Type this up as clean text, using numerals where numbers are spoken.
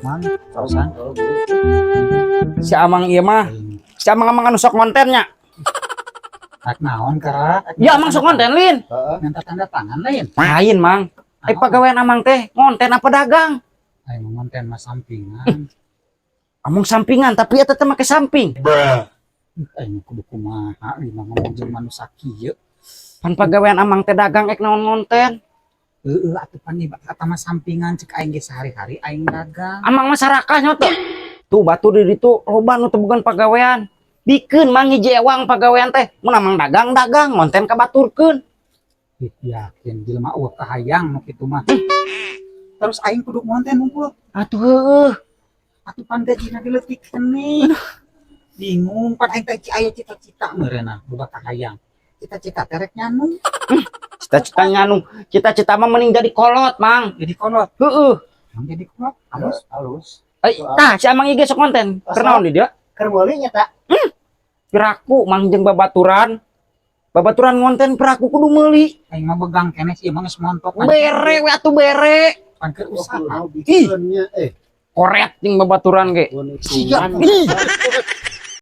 Mang, pausan. Si Amang ieu mah, si Amang amang anu sok kontennya. Rek naon kara? Ya Amang sok konten lin. Minta tanda tangan lain. Lain, Mang. Eh, pagawean Amang teh ngonten apa dagang? Aing mah ngonten mah sampingan. Amang sampingan, tapi eta teh make samping. Aing kudu kumaha ieu mah ngomong jeung manusia kieu. Pan pagawean Amang teh dagang, ek naon ngonten? Heeh atuh, pan eta mah sampingan, cek aing ge sehari-hari aing dagang. Amang masyarakat teh. Tuh batur di ditu loba nu teu boga pagawean. Bikeun, Mang, hiji ewang pagawean teh. Mun Amang dagang dagang, ngonten ka baturkeun. Ih, yakin jelema euweuh kahayang nu kitu mah. Terus aing kudu ngonten unggul. Atuh heueuh. Atuh pan gajina ge leutik keneh. Bingung pan aing teh aya cita-cita meureunna boga kahayang. Cita-cita teh rek nyanu. Cita-cita nyanu, cita-cita mah mending jadi kolot, Mang. Jadi kolot. Heeh. Emang jadi kolot halus. Halus. Eh, tah si Amang ieu sok konten. Keur naon di dia? Keur meuli nya tak. Piraku, Mang, jeung babaturan. Babaturan ngonten piraku kudu meuli. Aing mah begang keneh sih, emang geus montok. Bere we atuh, bere. Pan keur usaha. Usaha. Ih. Eh, Koret jeung babaturan ge. hitungan. Ih.